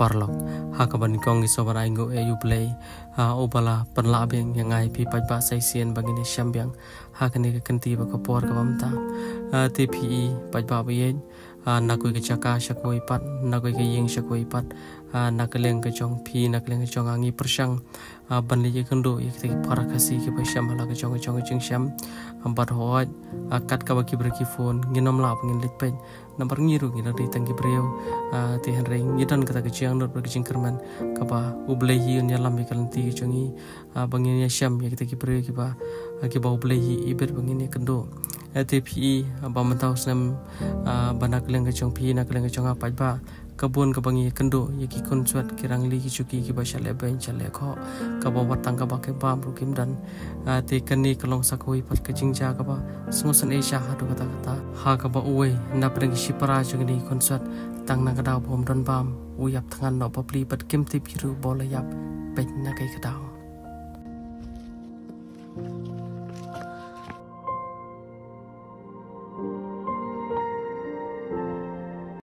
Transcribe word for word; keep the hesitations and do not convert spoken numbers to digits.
Paralok, ha kaba nyngkong ngi sngewbha ban ainguh ïa U Blei, ha, uba la pynlah biang ïa nga ïa phi paidbah sa shisien ba ngin ïa shem biang ha kane ka kynti bad ka por kaba mynta. Ha, te phi paidbah ba ïeit, ha, na kawei ka jaka sha kawei pat, na kawei ka ïing sha kawei pat, ha, na ka liang ka jong phi, na ka liang ka jong nga, ngi pyrshang, ha, ban leit ïakynduh ïa kita ki para Khasi kiba shem ha la ka jong ka jong ka jingshem. Ha, bad hooid, ha, kat kaba ki briew ki phone, ngin ym lah ba ngin leit peit namar ngi ruh ngi la dei tang ki briew. Ha, te hynrei ngi don kata ka jingangnud bad ka jingkyrmen kaba U Blei hi un ïalam ïa ka lynti ka jong ngi, ha, ba ngin ïashem ïa kita ki briew kiba, ha, kiba U Blei hi ibit ba ngin ïakynduh. Ha, te phi, ha, ba mynta u snem, ha, ba na ka liang ka jong phi, na ka liang ka jong nga paidbah, ka bun kaba ngi ïakynduh ïa ki khunswet, ki rangli, ki shuki kiba sha lehbeiñ sha lehkhoh, kaba wat tang kaba ki bam ruh kim don. Ha, te kane ka long sa kawei pat ka jingjia kaba sngewsynei sha haduh katta katta, ha kaba uwei na pdeng ki shipara jong kine ki khunswet, tang na ka daw ba um don bam, u ïap thngan noh bapli bad kim tip hi ruh ba u la ïap beit na kaei ka daw.